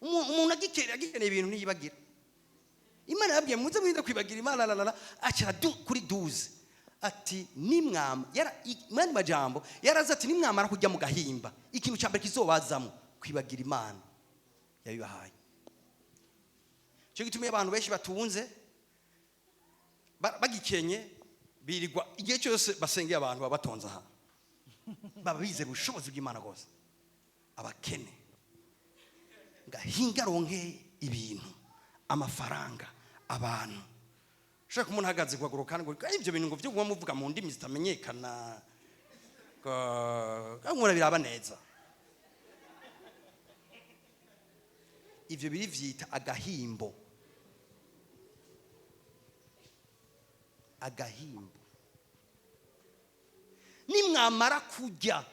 umuntu agikeneye ibintu ntiyibagira Imana. Yabwiye muze mwirinde kwibagira Imana, la la la, acara kuri 12 ati nimwama yara mu yandi majambo yaraza ati nimwamara kujya mu gahimba, ikintu cya mbere kizobazamo kwibagira Imana yabibahaye. Cyo gituma iyo abantu benshi batunze bagikenye birirwa igihe cyose basengeye abantu baba batonze aha, baba bizera ubushobozi bw'Imana rwose. Abakene ngahinga ronke ibintu, amafaranga, abantu ushaka umuntu ahagaze kuhaguruka ngo ibyo bintu ngo byo kuba muvuga mu ndimi zitamenyekana ngo biraba neza. Ivyo biri vyita agahimbo. Agahimbo. Nimwamara kurya,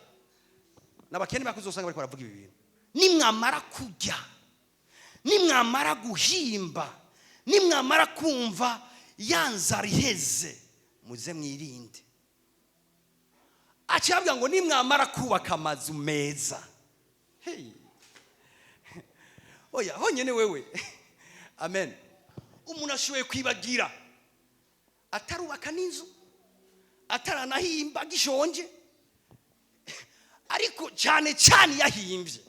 n'abakene bakuzosanga bariko baravuga ibi bintu, nimwamara kurya, nimwamara guhimba, nimwamara kumva ya nzara iheze, muze mwirinde. Acabwira ngo nimwamara kubaka amazu meza. Hey. Oya, honyene wewe. Amen. Umuntu ashoboye kwibagira atarubaka n'inzu, ataranahimba, agishonje, ariko cyane cyane yahimbye,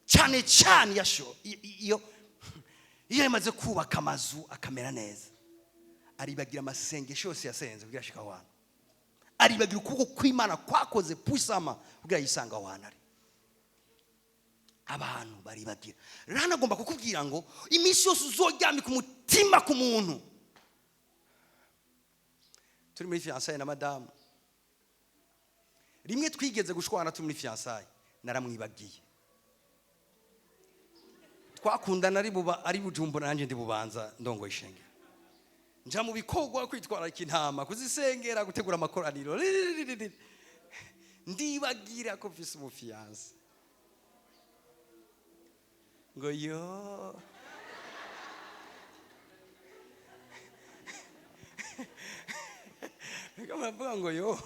cyane cyane iyo yamaze kubaka amazu akamera neza, aribagira amasengesho yose yasenze kugira ashike aho hantu, aribagira ukuboko kw'Imana kwakoze pusama kugira yisange aho hantu ari. Abantu baribagira. Rero hano agomba kukubwira ngo iminsi yose uzoryamika umutima ku muntu. Turi muri fiançailles na madamu, rimwe twigeze gushwana turi muri fiançailles, naramwibagiye. Twakundana ari buba ari Bujumbura, nanjye ndi Bubanza ndongoye ishengero, nja mu bikorwa kwitwararika intama, kuzisengera, gutegura amakoraniro, ndibagira ko mfise umu fiancé. Ngo yo reka muravuga ngo yo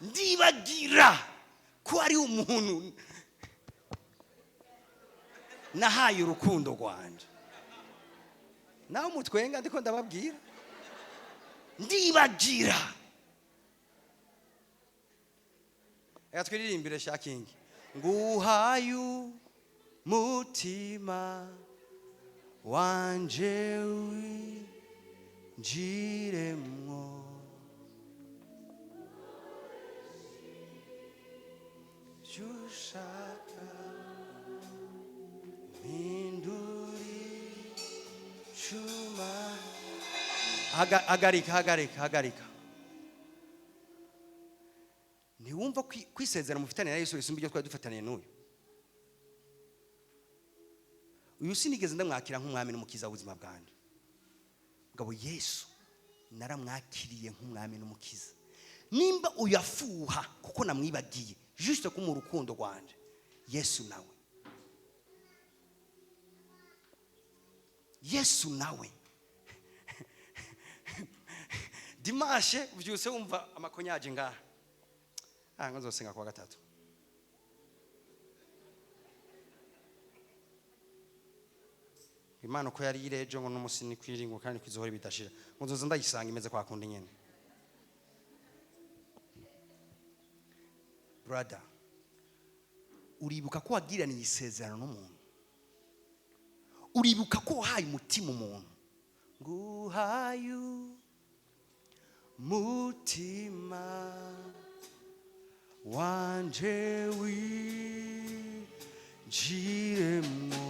ndibagira ko ari umuntu nahaye urukundo rwanje. Nawe umutwenga, ndiko ndababwira, ndibagira. Reka twiririmbire shakingi nguhaye umutima wanje winjiremwo ivyo ushaka. Cuma. Hagarika, hagarika, hagarika. Ntiwumva kwisezera mufitaniye na Yesu risumba iryo twari dufataniye n'uyu? Uyu sinigeze ndamwakira nk'umwami n'umukiza w'ubuzima bwanjye. Mugabo Yesu naramwakiriye nk'umwami n'umukiza. Nimba uyu afuha kuko namwibagiye juste ko mu rukundo rwanje, Yesu nawe, Yesu nawe. Dimanche uvyutse wumva amakonyaje ngaha, ngo nzosenga kuwa gatatu. Imana uko yari irejo ngo n'umusi ni kwiringo kandi kwizohora bidashira, ngo nzoza ndayisanga imeze kwa kundi nyene. Brother, uribuka ko wagiraniye isezerano n'umuntu? Uribuka ko wahaye umutima umuntu? Nguhaye umutima wanje winjiremwo.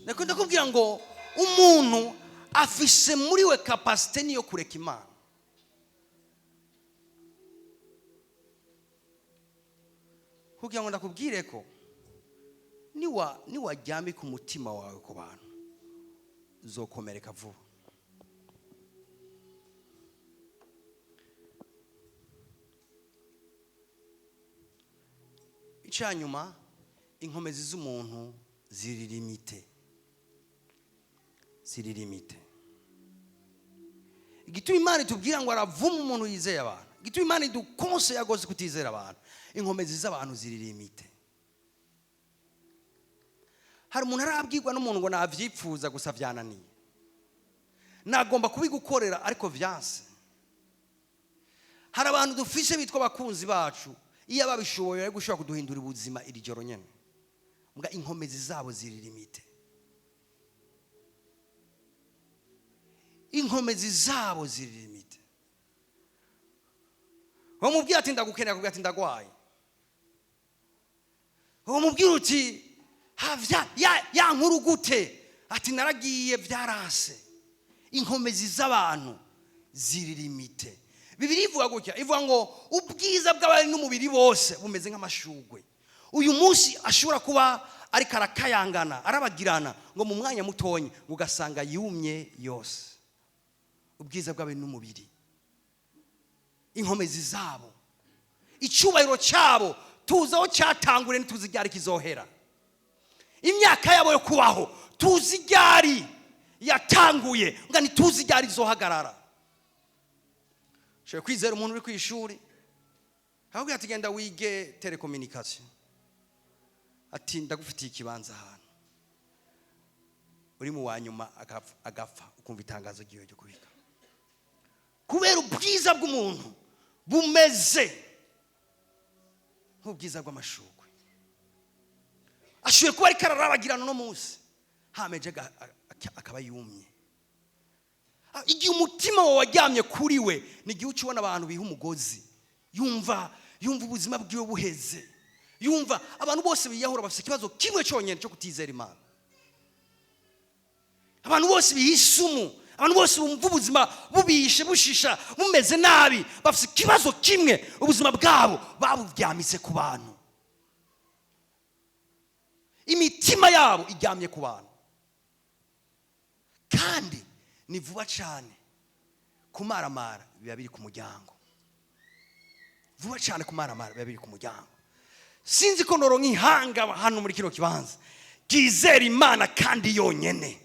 Nakunda kubwira ngo umuntu afise muri we capacité niyo kureka Imana. Kugira ngo ndakubwire ko niwaryamika umutima wawe ku bantu, uzokomereka vuba. Icyanyuma, inkomezi z'umuntu ziri limite, ziri limite. Igituma Imana itubwira ngo aravuma umuntu yizeye abantu, igituma Imana idukonseya rwose kutizera abantu, inkomezi z'abantu ziri limite. Hari umuntu arabwirwa n'umuntu ngo navyipfuza gusa vyananiye, nagomba kubigukorera ariko vyanse. Hari abantu dufise bitwa abakunzi bacu, iyo ababishoboye bari gushobora kuduhindura ubuzima iri joro nyene, mbwa inkomezi zabo ziri limite. Inkomezi zabo ziri limite. Wamubwira ati ndagukeneye, akubwira ati ndagwaye. Wamubwira uti havya ya nkuru gute, ati naragiye byaranse. Inkomezi z'abantu ziri limite. Bibiliya ivuga gutya, ivuga ngo ubwiza bw'abari n'umubiri bose bumeze nk'amashugwe. Uyu munsi ashobora kuba ariko arakayangana, arabagirana, ngo mu mwanya mutonyi ngo ugasanga yumye yose. Ubwiza bw'abari n'umubiri, inkomezi zabo, icyubahiro cyabo tuzi aho cyatanguriye ntituzi ryari kizohera. Imyaka yabo yo kubaho tuzi ryari yatanguye, ngo ntituzi ryari izohagarara. Ushobora kwizera umuntu uri ku ishuri akakubwira ati genda wige telecommunication, ati ndagufitiye ikibanza ahantu uri mu wa nyuma, agapfa, ukumva itangazo ry'iyo ryo kubika. Kubera ubwiza bw'umuntu bumeze nk'ubwiza bw'amashugwe, ashoboye kuba ariko ararabagirana uno munsi, hameje akaba yumye. Igihe umutima wawe waryamye kuri we, ni igihe uca ubona abantu biha umugozi, yumva ubuzima bwiwe buheze, yumva abantu bose biyahura bafite ikibazo kimwe cyonyine cyo kutizera Imana. Abantu bose biha isumu, abantu bose bumva ubuzima bubishe, bushisha, bumeze nabi, bafite ikibazo kimwe, ubuzima bwabo babubyamitse ku bantu, imitima yabo iryamye ku bantu. Kandi ni vuba cyane kumaramara biba biri ku muryango, vuba cyane kumaramara biba biri ku muryango. Sinzi ko noronka ihanga hano muri kino kibanza ryizera Imana kandi yonyene.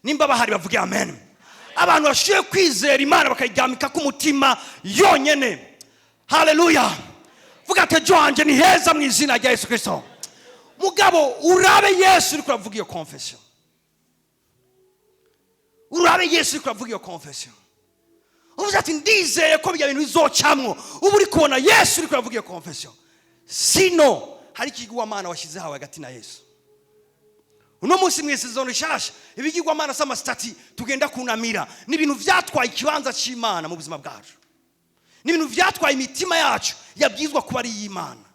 Nimba bahari bavuge amen. Abantu bashoboye kwizera Imana bakayiryamika ku mutima yonyene. Haleluya. Vuga ati ejo hanje ni heza mu izina rya Yesu Kristo. Mugabo urabe Yesu uriko uravuga iyo confession, urabe Yesu uriko uravuga iyo confession, uvuze ati ndizeye ko bijya bintu bizocamwo, uba uri kubona Yesu uriko uravuga iyo confession. Sino hari ikigirwamana washyize hawe hagati na Yesu. Uno munsi mu isezerano rishasha ibigirwamana si amasitati tugenda kunamira, ni ibintu vyatwaye ikibanza c'Imana mu buzima bwacu, ni ibintu vyatwaye imitima yacu yabwizwa kuba ari iy'Imana.